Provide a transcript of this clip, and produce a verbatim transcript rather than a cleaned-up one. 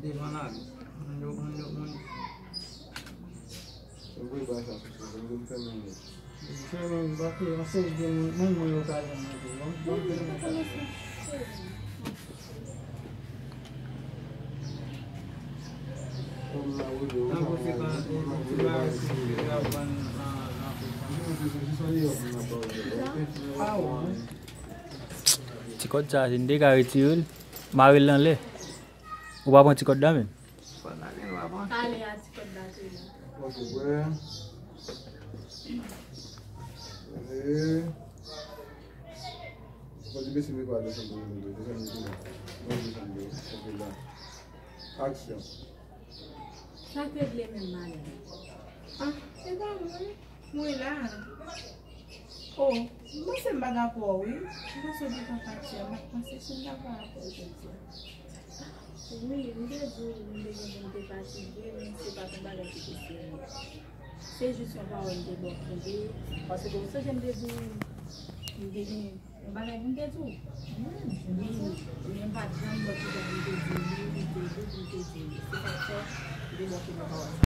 Devan la. Moun yo, moun yo, moun. Mwen voye bagay sa sou sou, mwen fèmen li. Fèmen li, paske yon seri de moun, moun, moun yo ka jwenn mwen tou. Bon, bon, fèmen li. Kòm la, wi, wi, wi. Ti kòd sa, si n te ka retire l, mare l nan lè. Ou pa pran ti kòd la menm? Fò n ale, nou pa pran. Pale a ti kòd la tou la. Ok, bwè. Fò di besi mwen pa desann pou mwen, desann pou mwen. Mwen desann pou mwen. Ok, la. Aksyon. Sa k regle menm, madanm? Ah, se pa mwen. Mwen la. Oh, m panse m pa dakò, wi. M panse w gentan pati a, m ap panse si m dakò avè w jodi a. Wi, m te di w, m te gen pou m te pati vre, men se pa t yon bagay ki te serye. Se jis yon pawòl m te ba w kenbe, paske w sonje m te di w, m te gen yon bagay pou m te di w. Wi, men m pa t janm ba w kijan pou m te di w li, m te di w pou m te di w li. Se sa k fè m te ba w kenbe pawòl sa.